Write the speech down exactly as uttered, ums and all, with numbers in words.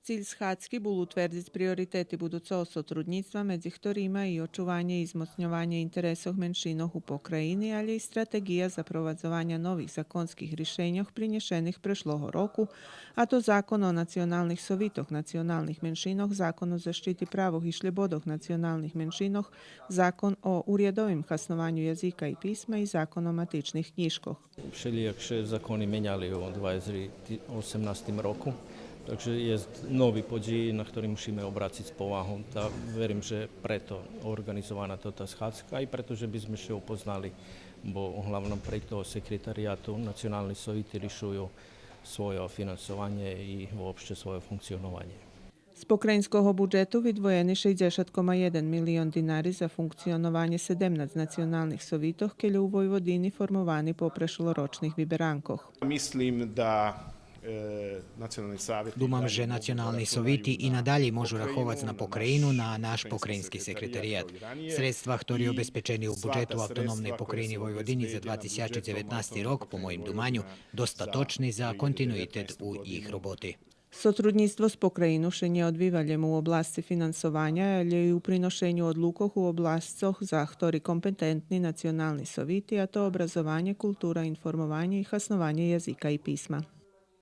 Циль схадзки бул утвердзиц приоритети будуцого сотруднїцтва, медзи хторима и очуванє и змоцньованє интересох меншинох у покраїни, алє и стратеґия запровадзованя нових законских ришеньох принєшених прешлого року, а то Закон о националних совитох националних меншинох, Закон о защити правох и шлєбодох националних меншинох, Закон о урядовим хаснованю язика и писма и Закон о матичних кнїжкох. Вшелїяк ше закони меняли у двацец осемнастим року, так же єст нови подїї на хтори мушиме обрациц повагу. Та верим же прето орґанизована тота схадзка и прето же би зме ше упознали, бо углавном прейґ того секретарияту национални совити ришую свойо финансованє и вообще свойо функционованє. З покраїнского буджету видвоєни шейдзешат кома єден милион динари за функционованє седемнац националних совитох, кельо у Войводини формовани по прешлорочних виберанкох. Мислим да, е, Национални совит... Думам же национални совити и надалєй можу раховац на покраїну, на наш покраїнски секретарият. Средства хтори обезпечени у буджету Автономней покраїни Войводини за два тисячи дзеветнасти рок, по моїм думаню, достаточни за континуитет у їх роботи. Сотруднїцтво з покраїну ше нє одвива лєм у обласци финансованя, алє и у приношеню одлукох у обласцох за хтори компетентни национални совити, а то образованє, култура, информованє и хаснованє язика и писма.